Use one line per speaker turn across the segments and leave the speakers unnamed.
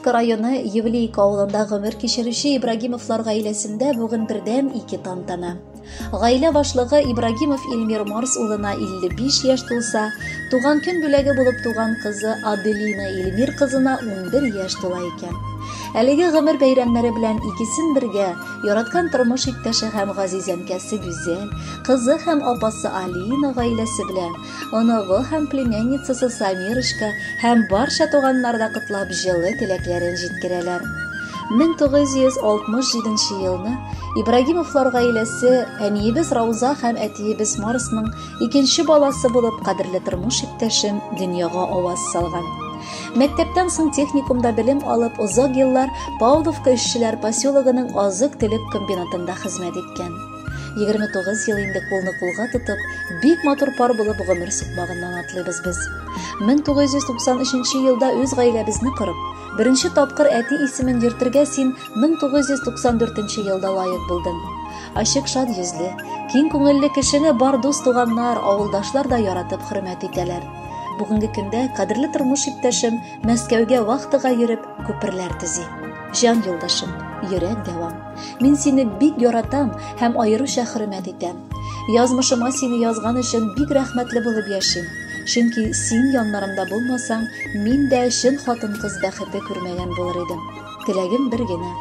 Павловка районы Евлейка авылында гомер кичерүче Ибрагимовлар гаиләсендә бүген бердәм ике тантана. Гаилә башлыгы Ибрагимов Илмир Марс улына 55 яшь тулса, туган көн бүләге булып туган кызы Аделина Илмир кызына 11 яшь тула икән. Әлеге гомер бәйрәмнәре белән икесен бергә яраткан тормыш иптәше һәм газиз әнкәсе Гүзәл, кызы һәм апасы Алина гаиләсе белән, оныгы һәм племянницасы Самирочка һәм барча туганнар да котлап җылы теләкләрен җиткерәләр. 1967 елны Ибрагимовлар гаиләсе әниебез Рауза һәм әтиебез Марсның икенче баласы булып кадерле тормыш иптәшем дөньяга аваз салган. Мәктәптән соң техникумда белем алып, озак еллар Павловка эшчеләр поселогының азык-төлек комбинатында хезмәт иткән. 29 ел инде кулны кулга тотып, бик матур пар булып гомер сукмагыннан атлыйбыз без. 1993 елда үз гаиләбезне корып, беренче тапкыр әти исемен йөртергә син 1994 елда лаек булдың. Ачык шат йөзле, киң күңелле кешене бар дус туганнар, авылдашлар да яратып хөрмәт итәләр. Бүгенге көндә кадерле тормыш иптәшем Мәскәүгә вахтага йөреп, күперләр төзи. Җан юлдашым, йөрәк дәвам. Мин сине бик яратам һәм аеруча хөрмәт итәм. Язмышыма сине язган өчен бик рәхмәтле булып яшим. Чөнки син яннарымда булмасаң, мин дә чын хатын-кыз бәхете күрмәгән булыр идем. Теләгем бер генә.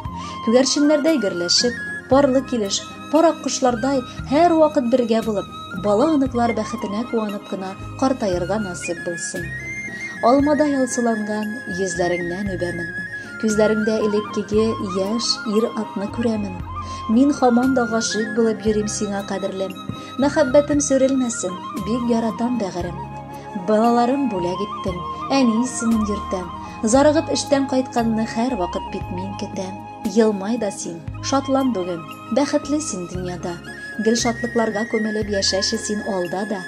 Күгәрченнәрдәй гөрләшеп, парлы килеш, пар аккошлардай һәрвакыт бергә булып, бала-оныклар бәхетенә куанып кына картаерга насыйп булсын. Алмадай алсуланган йөзләреңнән үбәмен. Күзләреңдә элеккеге яшь ир-атны күрәмен. Мин һаман да гашыйк булып йөрим сиңа, кадерлем. Мәхәббәтем сүрелмәсен, бик яратам бәгырем. Балаларым бүләк иттең, әни исемен йөртәм. Зарыгып эштән кайтканны һәрвакыт бит мин көтәм. Елмай да син, шатлан бүген, бәхетле син дөньяда. Гел шатлыкларга күмелеп яшәче син алда да.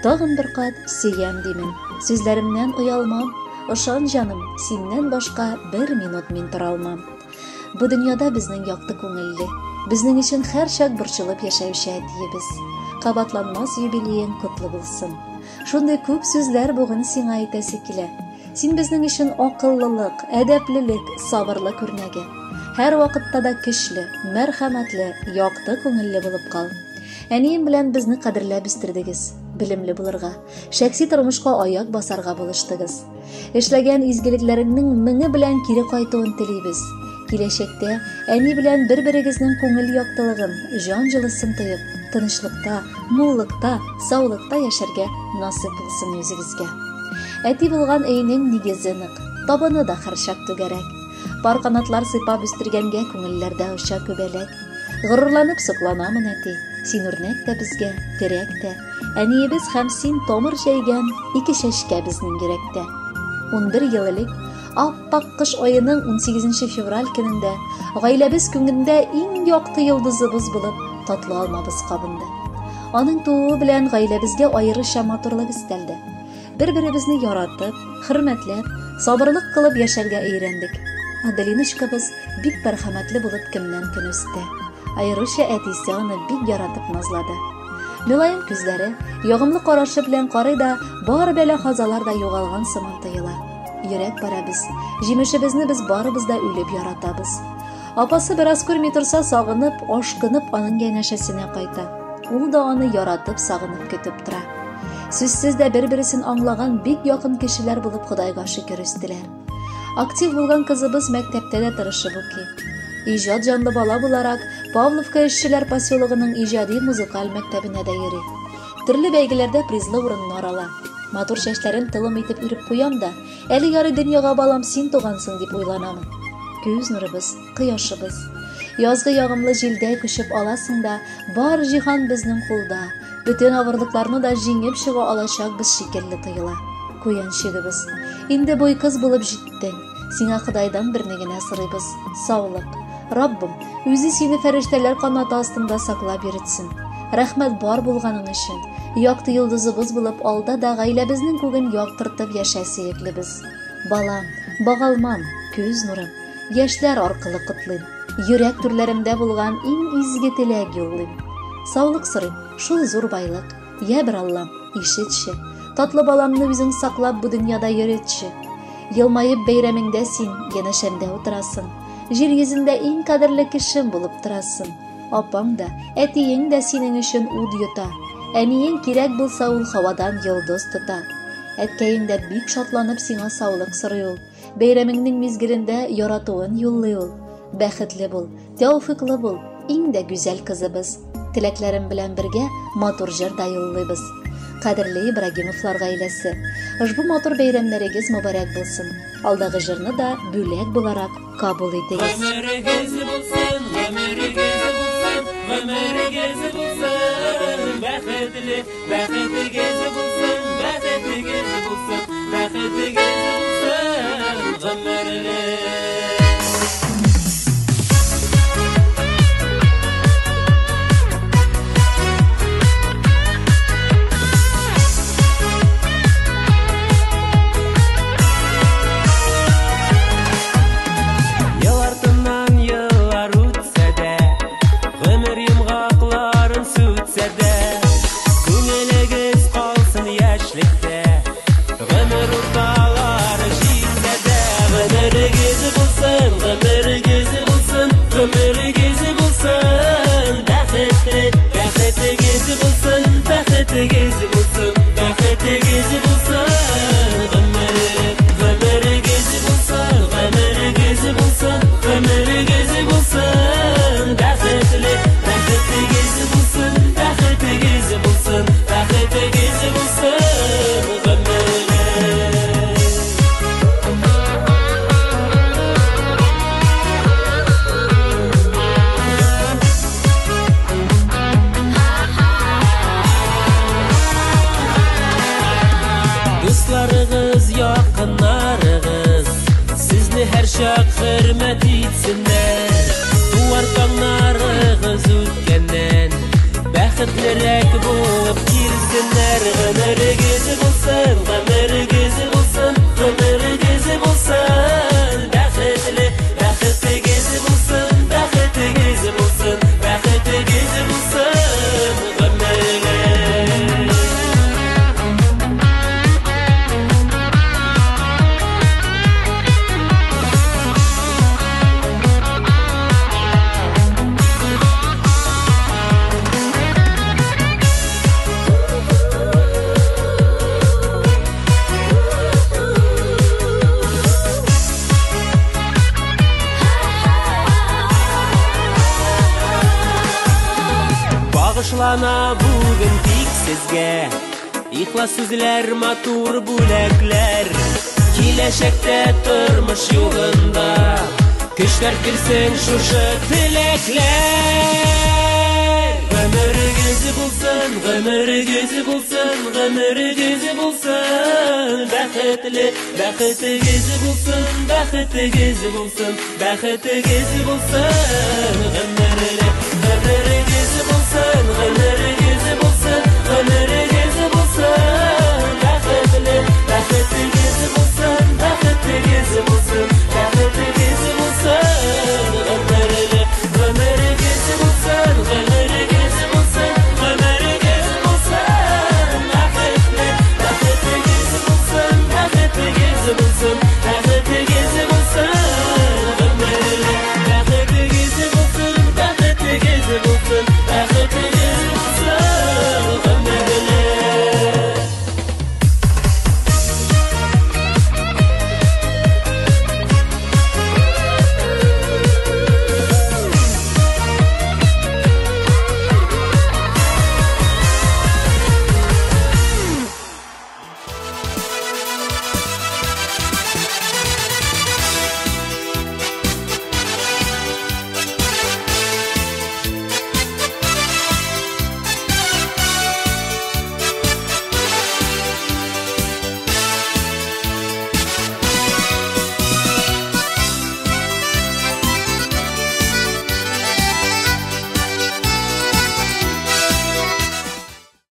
Тагын бер кат сөям димен, сүзләремнән оялмам. Ышан, җаным, синнән башка бер минут мин тора алмам. Бу дөньяда безнең якты күңелле, безнең өчен һәрчак борчылып яшәүче әтиебез. Кабатланмас юбилеең котлы булсын. Шундый күп сүзләр бүген сиңа әйтәсе килә. Син безнең өчен акыллылык, әдәплелек, сабырлык үрнәге. Һәрвакытта да көчле, мәрхәмәтле, якты күңелле булып кал. Әнием белән безне кадерләп үстердегез, белемле булырга, шәхси тормышка аяк басарга булыштыгыз. Эшләгән изгелекләреңнең меңе белән кире кайтуын телибез. Киләчәктә әни белән бер-берегезнең күңел яктылыгын, җан җылысын тоеп, тынычлыкта, муллыкта, саулыкта яшәргә насыйп булсын үзегезгә. Әти булган өйнең нигезе нык, табыны да һәрчак түгәрәк. Пар канатлар сыйпап үстергәнгә күңелләрдә оча күбәләк. Горурланып сокланамын, әти, син үрнәк тә безгә, терәк тә. Әниебез һәм син тамыр җәйгән ике чәчкә безнең йөрәктә. 11 ел элек, ап-ак кыш аеның 18 февраль көнендә, гаиләбез күңелендә иң якты йолдызыбыз булып, татлы алмабыз кабынды. Аның тууы белән гаиләбезгә аеруча матурлык өстәлде. Бер-беребезне яратып, хөрмәтләп, сабырлык кылып яшәргә өйрәндек. Аделиночкабыз бик мәрхәмәтле булып көннән-көн үсте. Аеруча әтисе аны бик яратып назлады. Мөлаем күзләре, ягымлы карашы белән карый да, бар бәла-казалар да югалган сыман тоела. Йөрәк парәбез, җимешебезне без барыбыз да үлеп яратабыз. Апасы бераз күрми торса, сагынып, ашкынып аның янәшәсенә кайта. Ул да аны яратып, сагынып көтеп тора. Сүзсез дә бер-бересен аңлаган бик якын кешеләр булып Ходайга шөкер үстеләр. Актив булган кызыбыз мәктәптә дә тырышып укый. Иҗат җанлы бала буларак, Павловка эшчеләр поселогының иҗади музыкаль мәктәбенә дә йөри. Төрле бәйгеләрдә призлы урыннар ала. Матур чәчләрен тылым итеп үреп куям да, Әле ярый дөньяга балам син тугансың дип уйланамын. Күз нурыбыз, кояшыбыз. Язгы ягымлы җилдә күчеп аласың да, бар җиһан безнең кулда. Бөтен авырлыкларны да җиңеп чыга алачакбыз шикелле тоела. Куянчыгыбыз. Инде буй кыз булып җиттең. Сиңа Ходайдан берне генә сорыйбыз. Саулык. Раббым, үзе сине фәрештәләр канаты астында саклап йөртсен. Рәхмәт бар булганың өчен. Якты йолдызыбыз булып алда да гаиләбезнең күген яктыртып яшә, сөеклебез. Балам, багалмам, күз нурым, яшьләр аркылы котлыйм. Йөрәк түрләремдә булган иң изге теләк юллыйм. Саулык сорыйм, шул зур байлык. Я бер Аллам, ишетче. Татлы баламны үзең саклап бу дөньяда йөретче. Елмаеп бәйрәмеңдә син янәшәмдә утырасың. Җир йөзендә иң кадерле кешем булып торасың. Апаң да, әтиең дә синең өчен ут йота. Әниең кирәк булса ул һавадан йолдыз тота. Әткәең дә бик шатланып сиңа саулык сорый ул. Бәйрәмеңнең мизгелендә яратуын юллый ул. Бәхетле бул, тәүфиклы бул, иң дә гүзәл кызыбыз. Теләкләрем белән бергә матур җыр да юллыйбыз. Кадерле Ибрагимовлар гаиләсе, ошбу матур бәйрәмнәрегез мөбарәк булсын. Алдагы җырны да бүләк буларак кабул итегез.
Гомерегез булсын, гомерегез булсын, гомерегез булсын, бәхетле, бәхетегез булсын, бәхетегез булсын, бәхетегез булсын, гомерле. Ел артыннан еллар үтсә дә, гомер йомгакларын сүтсә дә, күңелегез калсын яшьлектә, гомер урталары җитсә дә, гомерегез булсын, гомерегез булсын, гомерегез булсын, бәхетле, бәхетегез булсын, бәхетегез булсын, бәхетегез булсын, гомер, гомерегез булсын, гомерегез булсын, гомерегез булсын, бәхетле, бәхетегез булсын, бәхетегез булсын, бәхетегез булсын, гомерле. Дусларыгыз, якыннарыгыз сезне һәрчак хөрмәт итсеннәр. Туар таңнарыгыз үткәннән бәхетлерәк булып килсеннәр. Гомерегез булсын, гомерегез булсын, гомерегез булсын, бәхетле, бәхетегез булсын, бәхетегез булсын, бәхетегез булсын, гомерле. Багышлана бүген тик сезгә ихлас сүзләр, матур бүләкләр. Киләчәктә тормыш юлында көчләр килсен шушы теләкләр. Гомерегез булсын, гомерегез булсын, гомерегез булсын, бәхетле, бәхетегез булсын, бәхетегез булсын, бәхетегез булсын, гомерле.